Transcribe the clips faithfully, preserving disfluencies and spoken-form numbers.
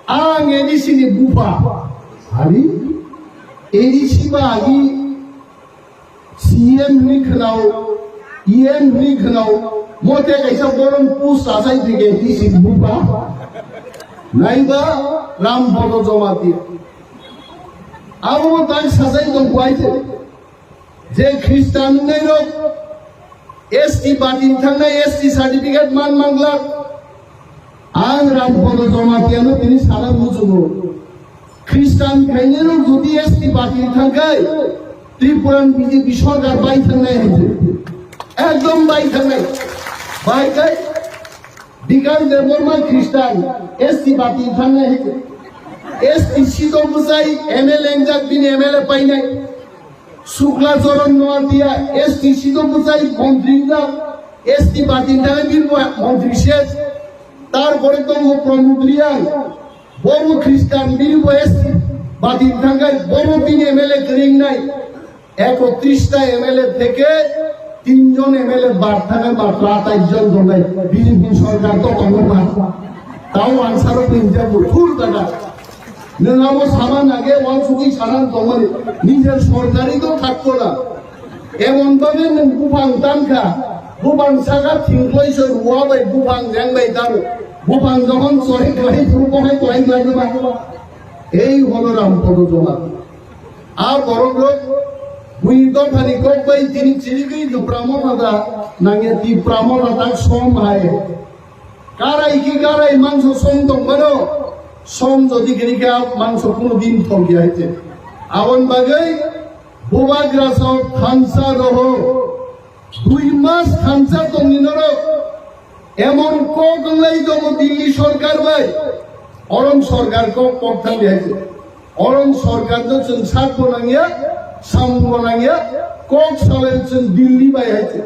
Ang A D C ni bupha. Hari A D C ba agi C M ni khwnao, E M ni khwnao, mote kaisa borom pus sasai thike A D C ni bupha. Naiba Ram Bodo Jamatia. Abo tak sasai tong buai se. Je Khristan wngnai rok S T batin thangnai, S T certificate man manglak. Ang Ram Bodo Jamatia no tini sana muchungo. Khristan khainai rok jodi S T batin thangkhai, Tripura ni B J P sorkar bai thangnai hai se. Ekdom bai thangnai. Bai khai Bikash Debbarma Khristan S T batin thangnai hai se. S T sido bwsai M L A engjak bini M L A painai. Sukla Charan Noatia S T sido bwsai montri wngjak, S T batin thangwi bini bo montri ses. Tarpore tongo Pramod Reang, bobo Khristan, bini bo S T batin thangkhai, bobo bini M L A kwrwi wngnai. Ekotris ta M L A theke tinjon M L A bad thangkhai, matro atais jon tongnai, B J P sorkar to tongo ba. Tao ansaro pinjak bo thur daga. Nwng abo sama nage wansugwi sana tongmani, nijer sorkari to thakto na. Emon bhabe nwng buphang tankha, buphang saka thingkloi se rua bai buphang reng bai tamo. Buphang jokhon chori klai phuru bohai klai klai ma. Ei holo Ram Bodo Jamatia. A borok rok bui dophani kok bai tini chirigwi Tipra Motha da nangya, Tipra Motha tak som hai. Karai ki karai mangso som tong mano, som jodi gini khe mangso kuno din thok ya hai se. Aboni bagwi bubagra sok thansa roho, dui mas thansa tongni norok emon kok wnglai tongo Delhi sorkar bai, orom sorkar kok kok thang ya hai se. Orom sorkar no chwng sak bo nangya, samung bo nangya, kok salai chwng Delhi bai hai se.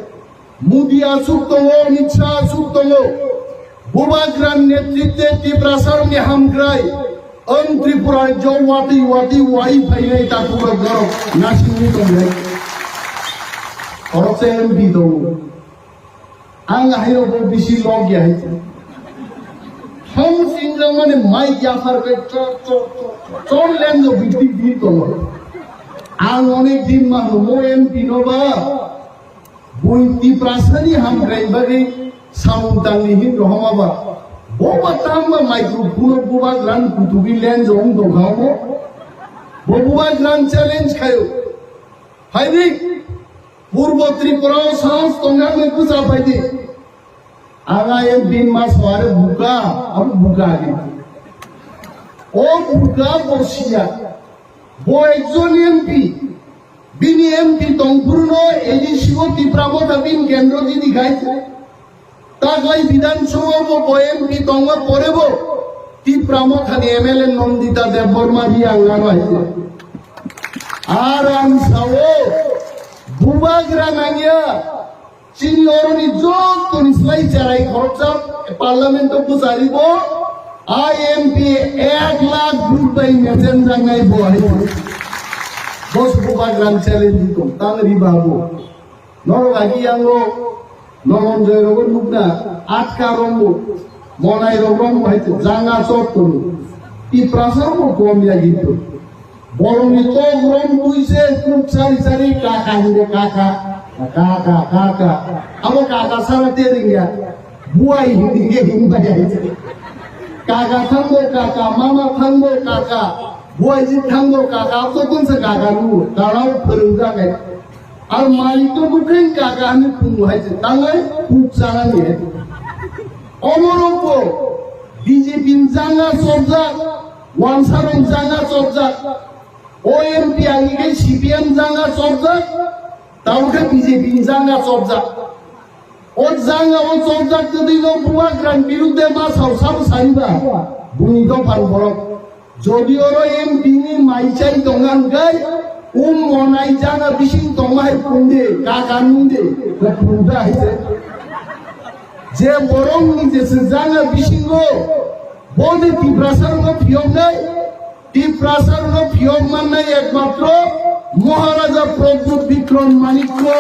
Modi aswk tongo, Amit Shah aswk tongo. Bubagra ni netritwe Tiprasa rokni hamkrai. Ang Tripura rajyo watwi watwi wai phainai takhuk rok norok nasingwi tongnai. Orok se M P tongo. Ang hai rok bo bisi log ya hai. Thang singjak mani mai ya phar ke chor chor chor chor len jo bikti bi tongo. Ang onek din ma mo M P no ba. Bui Tiprasani hamkrai bagwi samung tangni hin rohoma ba. Bo ba tang ba microphone bubagrani kutubi lenjo wng tongkha omo. Bo bubagrani challenge khayo. Phaidi Purbo Tripura o sahos tongkha wngwi bwsa phaidi. Ang ayang din mas ware buka, abo buka agi. O buka bo siya. Bo ekjon M P. Bini M P tongphuru no A D C o Tipra Motha bini kendro jini khai. Taklai Bidhan Sabha bo bo M P tongma pore bo Tipra Motha ni M L A Nandita Debbarma ri ang aro hai. Ar ang sao bubagra nangya. Chini oroni joto ni slai cherai khoroksa parliament o bwchari bo I M P ek lakh vote bai mechen jangnai bo hai. Bos bubagrani challenge di tong tang ri babu. Norok agi yango Nononjoy rogo nukna atka rombo monai rok rombo hai janga chot tong. Tiprasa rombo kom ya gitu. Borokni tok rom twi se kuk sari sari kaka hinde kaka, kaka, kaka. Abo kaka sara te ringya. Buai hinde hinde himba ya. Kaka thango kaka, mama thango kaka, buai ji thango kaka, abo to kunsa kaka nu, karao phwrwng jagai. Ar malik to bukhen kaka hini phungo hai se, tangai kuk sana ni hai. Omorokbo B J P ni janga chopjak, wansarok janga chopjak. O M P ani khe C P M janga chopjak, tamo khe B J P ni janga chopjak. O janga o chopjak twi no bubagrani birudde ma sao sabo sariba, buni dophani borok. Jodi oro M P ni mai chai tongna hwnkhe, um monai janga bising tongma hai pungde, kaka nungde, pungda hai se. Je borok ni jesa janga bisingo, boni Tiprasa no phiyoknai, Tiprasa no phiyok mannai ekmatro Maharaja Pradyut Bikram Manikya.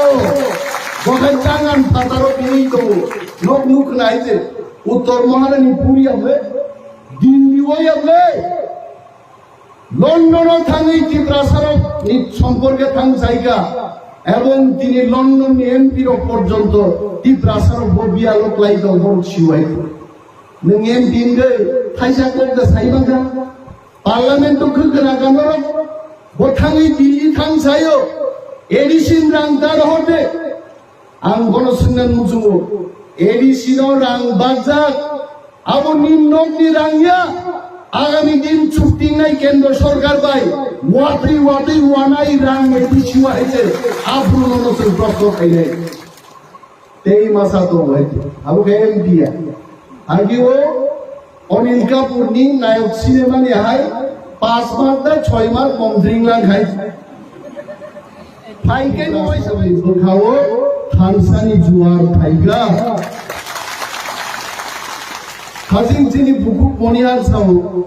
Bokhai jangan phataro bini tongo. Nok nuk nai je, Uttor Maharani puri amle, Delhi London-o thangwi Tiprasarokni somporke thang chaikha, ebong tini London-ni M P rok porjonto Tiprasarok bo biyalo klai tong borok siwai. Nwng M P wngwi thaisa kok da sai mankha, Parliament-o khwkhwna ka norok, bo thangwi Delhi thang saio, A D C ni rang ta rohor de. Ang bono swngna muchungo, A D C no rang bakjak, aboni nokni rang ya, agami din chuktingnai kendro sorkar bai watwi watwi wanai rang A D C o hai se, aphuru no chwng prokto khainai. Tei masa tongo hai se, abo khe M P ya. Agi o Anil Kapoor ni nayok cinema ni hai pas mark da choi mark mom dring lang hai. Phai khe no waisa bai bwkhao thansa ni juar phaikha. Hajing chini bukhuk Monihar sao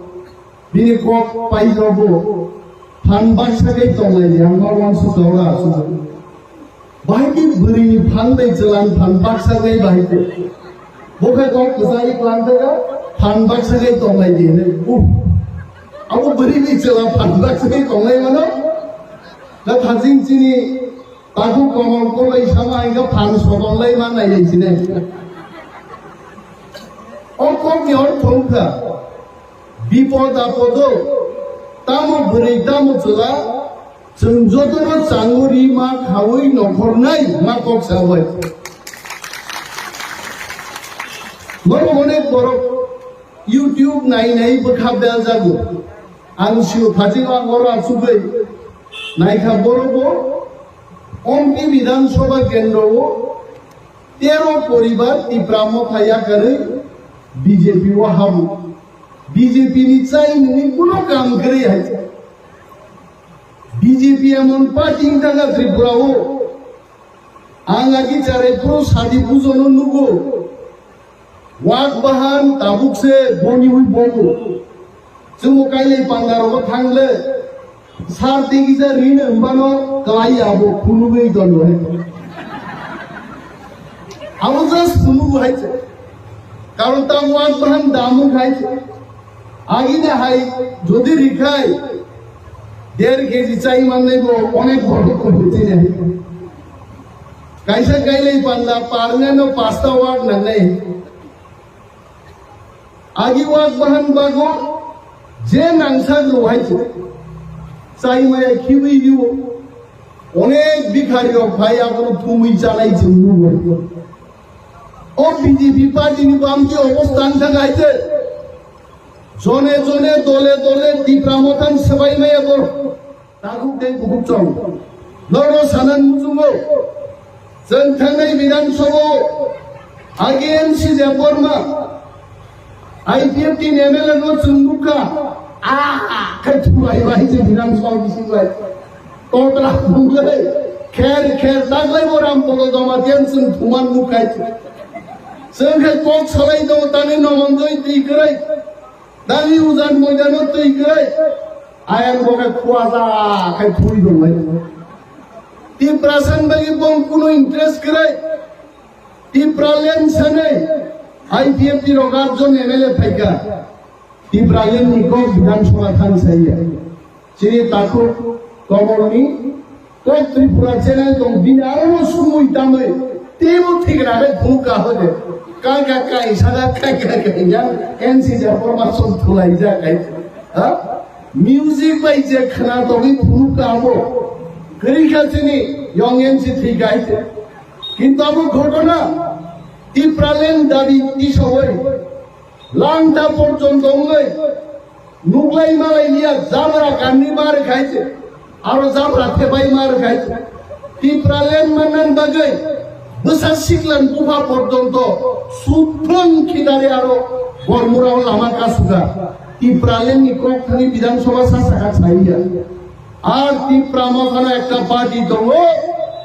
bini kok pai jobo phan baksa khe tonglai yang ma wansu kaura asu. Bahai khe bwrwi ni phan bai chwla ni phan baksa khe bahai khe. Bo khe kok kwchari klang khe phan baksa khe tonglai di hinwi. Uh. Abo bwrwi ni chwla phan baksa khe tonglai mano. Na thajing chini takhuk komol kolai sama hingga phan sotonglai ma nai lai sine. O kok ni ortho wngkha bipod apodo tamo bwrwi tamo chwla. Chwng jotono changwi rima khawi nokhornai ma kok sabai. Borok onek borok YouTube nai nai bwkha beljago. Ang sio thajino ang oro achugwi naikha borok bo Ompi Bidhan Sabha kendro o tero poribar Tipra Motha yakarwi B J P o habu. B J P ni chai nini kuno kam kwrwi hai. B J P emon party wngkha Tripura o. Ang agi charai phuru sadi pujono nugo. Wak bahan tabuk se boni hui bogo. Chwngbo kailai panda rogo thangle. Sar tei kisa rini wngmano kwlai abo phunugwi dono hai. Abo just phunugo hai se. Karon ta wak bahan damu hai se. Agini hai jodi rikhai der K G chai manlai bo onek boro kobo tini. Kaisa kailai panda parneno pasta wak nangnai. Agi wak bahan bago je nangsak rw hai se. Chai maya khiwi diwo. Onek bikhari rok phai abono thumwi chanai chwng nugo. O B J P party ni bamti obostha wngkha hai se. Jone jone dole dole Tipra Motha ni swbai maya bo. Takhuk tei bukhuk chong. Norno sanan muchungo. Chwng thangnai Bidhan Sabha o R K M C Debbarma, I P F T ni M L A no chwng nukha. Ah, khai thulai bai je Bidhan Sabha bisingo hai. Kotra phunglai. Kher kher taglai bo Ram Polo Jamatia chwng thuman nukhai. Chwng khai kok salai do tani Nomonjoi twi kwrai. Dagi ujan moidano twi kwrwi, ayang bo khe khua ja khai phui rwnai. Tiprasa ni bagwi bong kuno interest kwrwi. Tipraland sanai I P F T rok atjon M L A phaikha. Tipraland ni kok Bidhan Sabha thang saiya. Chini takhuk komorni kok Tripura channel tong bini aro sumui tamui teibo thik rakhai phunuk ka hode. Ka ka kai sada kai ka kai ya N C J forma song thulai ja kai. Ha? Music bai je khna togwi phunuk ka abo. Kwrwi kha chini young N C thik kai. Kintu abo ghotona Tipraland dabi tisawai. Langta porjonto wngwi nuklai malai liya jabra kanni mar khai se, aro jabra thepai mar khai se. Tipraland mannan bagwi bwsa siklan bupha porjonto suphang khidari aro bormurao lama kasuka. Tipraland ni kok thani Bidhan Sabha sa saka saiya. Ar Tipra Mothano ekta party tongo,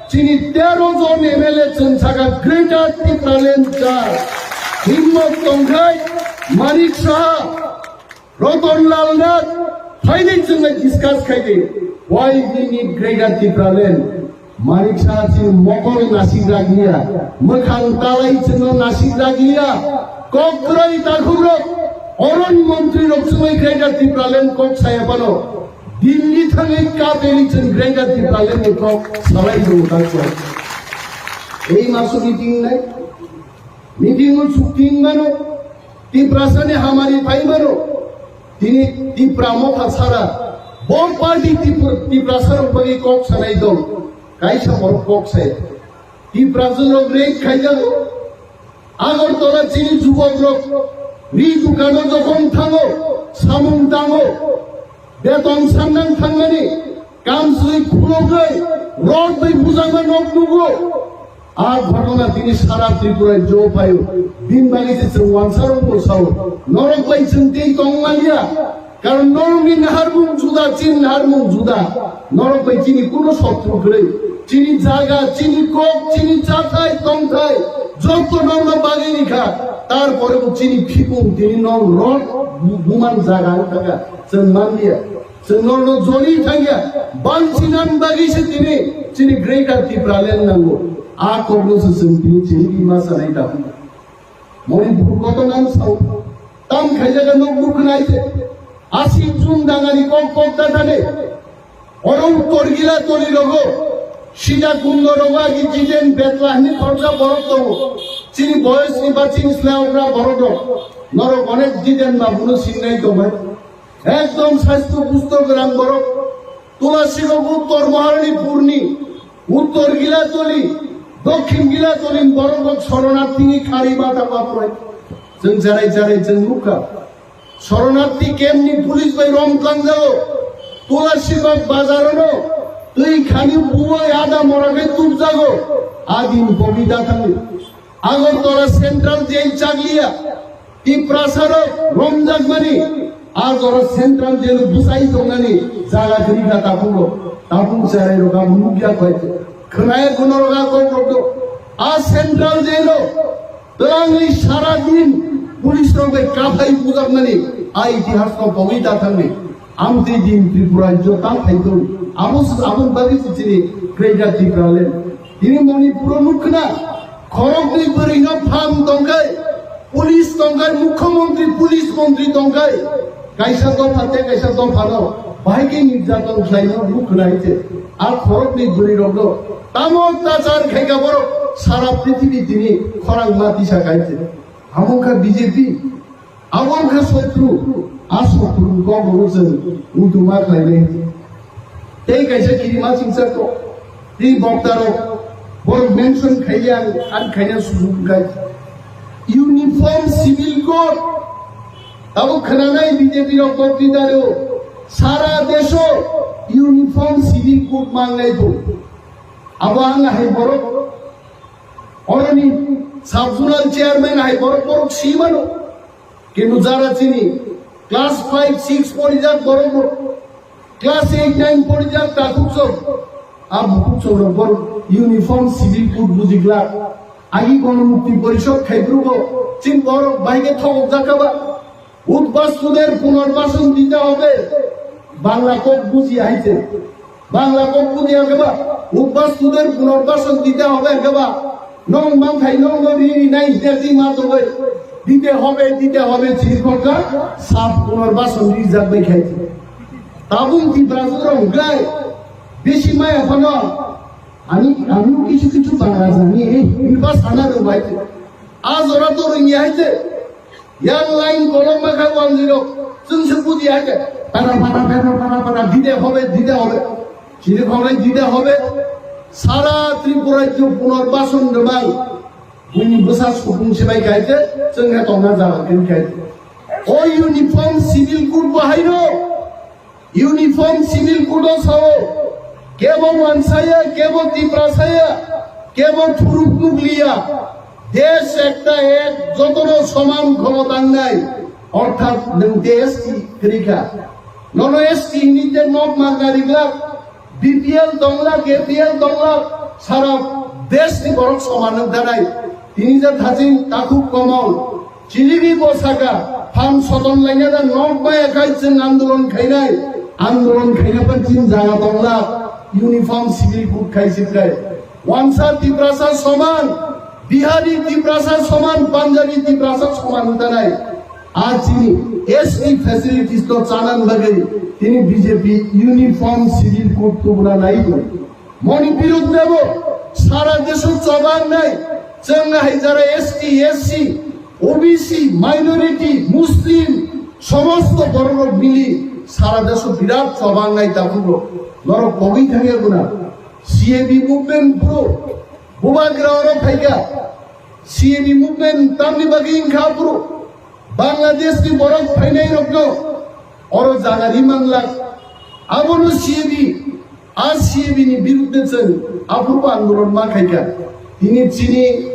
chini tero jon M L A chwng saka Greater Tipraland cha. Himmot tongkhai Manik Saha, Ratan Lal Nath, phaidi chwngno discuss khaidi. Why we need Greater Tipraland? Manik Saha chini mokol nasik raglia, mwkhang talai chwngno nasik raglia. Kok kwrwi takhukrok, Oroni montri rok chumai Greater Tipraland kok saya pano. Delhi thangwi kapeli chwng Greater Tipraland ni kok salai do dakwa. Ei masu meeting nai. Meeting o chukting mano. Tiprasa ni hamari pai mano. Tini Tipra motha sara. Bo party Tipra, Tiprasa rok bagwi kok sanai dol. Kaisa borok kok sai. Tiprasa rok rek khaijago. Agartala chini jubokrok ri dukano jokhon thango, samung tango, beton sannang thangmani, kam swi khulogwi, rod bai bujangma nok nugo. A ghotona tini sara Tripura jo phaio. Bini bagwi se chwng wansarokbo sao. Norok bai chwng tei tongmaliya. Karon norokni naharmung juda, chini naharmung juda. Norok bai chini kuno sotru kwrwi. Chini jaga, chini kok, chini chathai, tongthai, joto norokno bagwi rikha. Tarpore bo chini phikung tini norok rok bu-, buman jaga wng thangkha. Chwng manliya. Chwng norokno joli thangya. Banchinan bagwi se tini chini Greater Tipraland nango. A kokno se chwng tini chini bima sanai dabu. Manipur koto nang sao. Tam khaijaga nok nuk nai se. Asik jun dangani kok kok da thane. Oro uttor gila toli rogo. Sida kundo rogo agi jiden betla hini khorja borok tongo. Chini boyos ni ba chini sla okra borok rok. Norok onek jiden ba buno singnai tongbai. Ekdom sastro pusto grang borok. Tulasi rogo uttor Maharani purni. Uttor gila toli. Dokhin gila toli borok rok soronarthi ni khari bata baproi. Chwng jarai jarai chwng nukha. Soronarthi camp ni police bai rom tlang jago. Tulasibag bazar no twi khani buwai ada mora khe tub jago. Adin bobita thangwi. Agartala Central Jail chakliya. Tiprasa rok romjak mani. A jora Central Jail bwsai tongnani jaga thri kha tapung rok. Tapung cherai rok abo nukya khwai. Khwnaya guno rok a kok rok do. A Central Jail o Twlangwi sara din police rok bai kaphai bujaknani a itihas no pogwi ta thangni. Amtwi din Tripura rajyo tang phaitong. Abo s-, aboni bagwi se chini Greater Tipraland. Tini Manipur o nukna khoroknwi bwrwi no phang tongkhai, police tongkhai, mukhyamantri, police mantri tongkhai. Kaisa dopha tei kaisa dopha no bahai khe nirjaton khlaino nukna hinkhe a khoroknwi bwrwi rok no tamo tachar khaikha borok sara prithibi tini khorang ma tisa khaikhe. Amo wngkha B J P, amo wngkha sotru, a sotru ni kok rok chwng muitu ma khlainai. Tei kaisa kirima chingsa kok, tei bokta rok borok mention khaiya ang, ang khaina sujug wngkha. Uniform Civil Code. Abo khwnanai B J P rok bokti daro sara desho Uniform Civil Code mangnai bo. Abo ang hai borok, oroni sub zonal chairman hai borok borok si mano. Kintu jara chini class five, six porijak borok borok. Class eight, nine porijak takhuk chok. A bukhuk chok rok bor uniform civil code bujigla. Agi Gonomukti Porishod khaibrugo chin borok baige thokok jakaba. উদ্বাস্তুদের পুনর্বাসন দিতে হবে। বাংলা কোড বুঝি আইছে। বাংলা কোড বুঝি আইছে বা উদ্বাস্তুদের পুনর্বাসন দিতে হবে আইছে বা Nong mangthai nong no ri ri nai hiya di ma tongoi. Dite hobe, dite hobe, chiri kokka, sab punorbason ri jak bai khai. Tabung Tiprasa rong gai. Besi maya phano. Ani, ani kichu kichu bangla jani, eh, hinba sana rong bai. A jora to rong ya haite. Yang lain kolom ma khai one zero. Chwng se budi haite. Para, para, para, para, para, dite hobe, dite hobe. Chini khongnai dida hobe, sara Tripura rajyo punarbason rwmai, buini bwsa supung sibai kaite, chwngkhe tongna jaga khe kaite. O uniform civil code bo haino, uniform civil code o sao, kebo wansaya, kebo tiprasaya, kebo thuruk nukliya, desh ekta ek, jotono soman khomota wngnai, orthat nwng desh ti kwrwikha. Nono S T hinwi tei nok magna rijak, B P L tonglak, A P L tonglak, sara desh ni borok soman wng tanai. Tini je thaching takhuk komol, chilibi bo saka, phan soton laina da nok maya khai chwng andolon khainai, andolon khaina phan chini jaga tonglak, uniform civil code khai sirkai. Wansa Tiprasa soman, Bihari Tiprasa soman, Punjabi Tiprasa soman wng tanai. A chini S T facilities no chanan bagwi tini B J P uniform civil code tubuna nai. Moni birud nebo sara deso chobang nai. Chwng hai jara S T, S C, O B C, minority, Muslim, somosto borok mili sara deso birat chobang nai tabugo. Norok pogwi thangya guna. C A B movement bro. Bubagra oro phaika. C A B movement tamni bagwi wngkha bro. Bangladesh ni borok phainai rokno oro jaga ri manglak. Abono C A B, a C A B ni birudde chwng aphuru andolon ma khaikha. Tini chini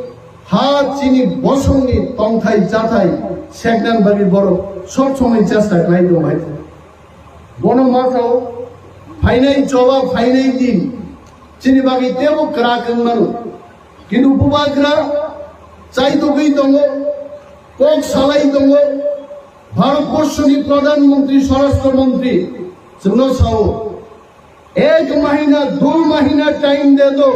ha chini bosongni tongthai chathai seknan bagwi borok sob somoi chesta khlai tong hai. Bono ma sao phainai choba phainai din chini bagwi tebo kwrak wng mano. Kintu Bubagra chaitugwi tongo, kok salai tongo, Bharatborsoni Pradhan Mantri, Swarashtra Mantri, chwngno sao, ek mahina, dui mahina time de do,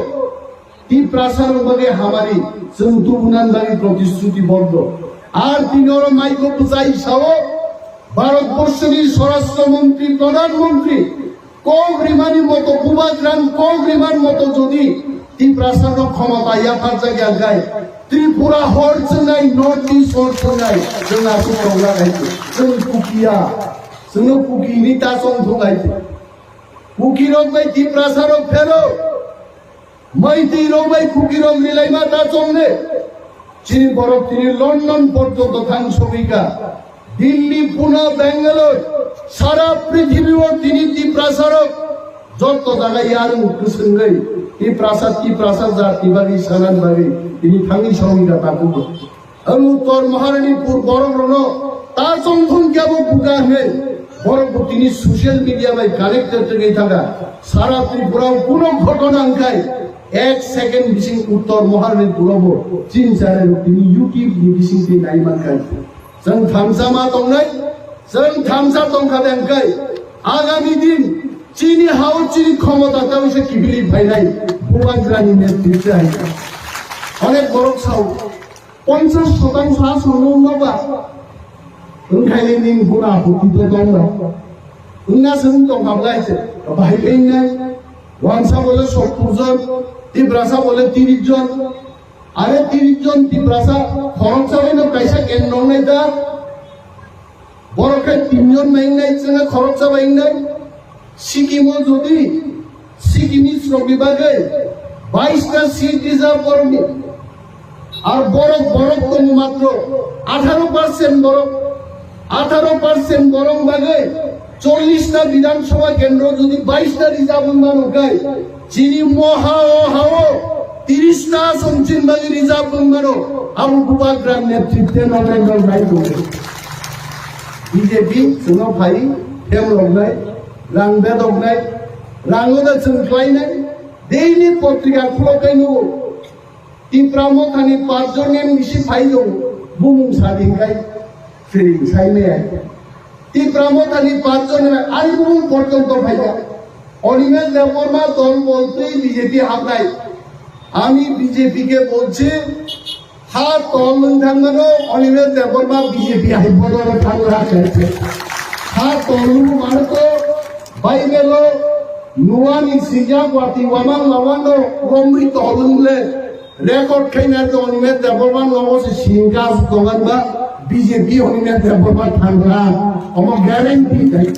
Tiprasa rok bagwi hamari, chwng tubunan bagwi protishruti boddo. Ar tini oro maiko bwchai sao, Bharatborsoni Swarashtra Mantri, Pradhan Mantri, Kok rimani moto Bubagrani kok rimani moto jodi Tiprasa no khomota yapharjak ya gai, Tripura hor chwngnai, North East hor chwngnai, chwng aswk tongla gai, chwng Kukiya, chwngno Kukini ta chong thung gai. Kuki rok bai Tiprasa rok phero. Maitwi rok bai Kuki rok milai ma ta chongne. Chini borok tini London porjonto thang sogwi ka. Delhi, Pune, Bangalore, sara prithibi o tini Tiprasa rok joto jaga yarung kwswngwi Tiprasa, Tiprasa jati bagwi sanan bagwi tini thangwi sogwi ka ta kugo. Ang Uttor Maharanipur borok rokno ta chongthung kebo buka hwnwi borok bo tini social media bai connected wngwi thangkha. Sara Tripura o kuno ghotona wngkhai ek second bising Uttor Maharanipur o bo chini channel rok tini YouTube ni bising twi nai mankhai. Chwng thamsa ma tongnai, chwng thamsa tongkha de wngkhai agami din chini hao chini khomota ta wngse kibili phainai Bubagrani netritwe hai. Onek borok sao. Ponchas shotangsho aswk nwng noba wngkhaile nini guna huti to tongno wngna se wng tongkha bwlai se bahai khe wngnai. Wansa bole sottur jon, Tiprasa bole tiris jon. Are tiris jon Tiprasa khoroksa bai no kaisa kendro wngnai da. Borok khe tinjon bai wngnai, chwngno khoroksa bai wngnai. Sikkim o jodi Sikkim ni srokni bagwi bais ta seat rijak borokni. Ar borok, borok tongo matro atharo percent borok. Atharo percent borok bagwi chollish ta Bidhan Sabha kendro jodi bais ta rijak wng mano khe, chini moha o hao tiris ta aswk chini bagwi rijak wng mano. Abo Bubagra netritwe no nai tongo. B J P chwngno phai, hem roknai, rang bedoknai, rango da chwng khlainai, daily potrika khuloknai nugo. Tipra Mothani pachjon M D C phai tongo, bumung sadin khai, feeling sai maya. Tipra Mothani pachjon M D C, ani bumung porjonto phaikha. Animesh Debbarma dol boltwi B J P habnai. Ami B J P ke bolchi, Ha tol nwng thangmano, Animesh Debbarma B J P hai bodol thangla khe. Ha tol nwng mano to, Bible o, Nuani sijak wati wamang wamang no, romwi tol nwng le, record khaina to Animesh Debbarma no se singka tongan ba, B J P Animesh Debbarma thangla, omo guarantee dai.